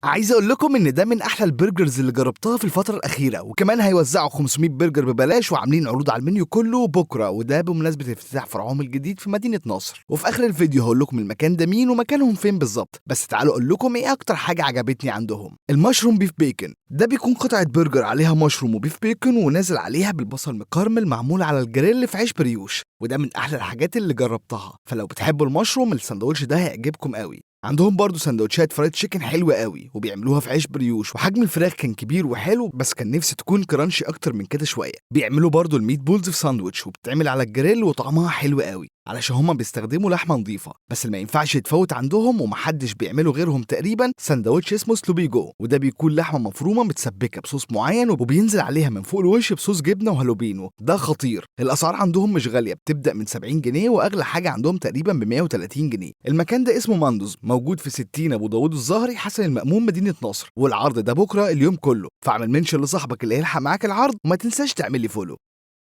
عايز اقول لكم ان ده من احلى ال burgers اللي جربتها في الفترة الاخيره، وكمان هيوزعوا 500 برجر ببلاش وعاملين عروض على المنيو كله بكره، وده بمناسبة افتتاح فرعهم الجديد في مدينة نصر. وفي اخر الفيديو هقول لكم المكان ده مين ومكانهم فين بالظبط، بس تعالوا اقول لكم ايه اكتر حاجة عجبتني عندهم. ال mushroom beef bacon، ده بيكون قطعه برجر عليها mushroom و beef bacon ونازل عليها بالبصل مكرمل معمول على الجريل في عيش بريوش، وده من احلى الحاجات اللي جربتها. فلو بتحبوا المشروم الساندوتش ده هيعجبكم قوي. عندهم برضو سندوتشات fried chicken حلوة قوي وبيعملوها في عيش بريوش، وحجم الفراخ كان كبير وحلو، بس كان نفسي تكون crunchy اكتر من كده شويه. بيعملوا برضو ال meatballs في ساندوتش وبتتعمل على الجريل وطعمها حلو قوي علشان هما بيستخدموا لحمه نظيفه. بس اللي ما ينفعش يتفوت عندهم ومحدش بيعمله غيرهم تقريبا سندوتش اسمه sloppy joe، وده بيكون لحمه مفرومه متسبكه بصوص معين وبينزل عليها من فوق الوش بصوص جبنه وهالوبينو، ده خطير. الاسعار عندهم مش غاليه، بتبدا من 70 جنيه واغلى حاجة عندهم تقريبا ب 130 جنيه. المكان ده اسمه ماندوز، موجود في 60 ابو داوود الظاهري، حسن المأمون، مدينة نصر. والعرض ده بكره اليوم كله، فاعمل mention لصاحبك اللي هيلحق معاك العرض وما تنساش تعمل لي follow.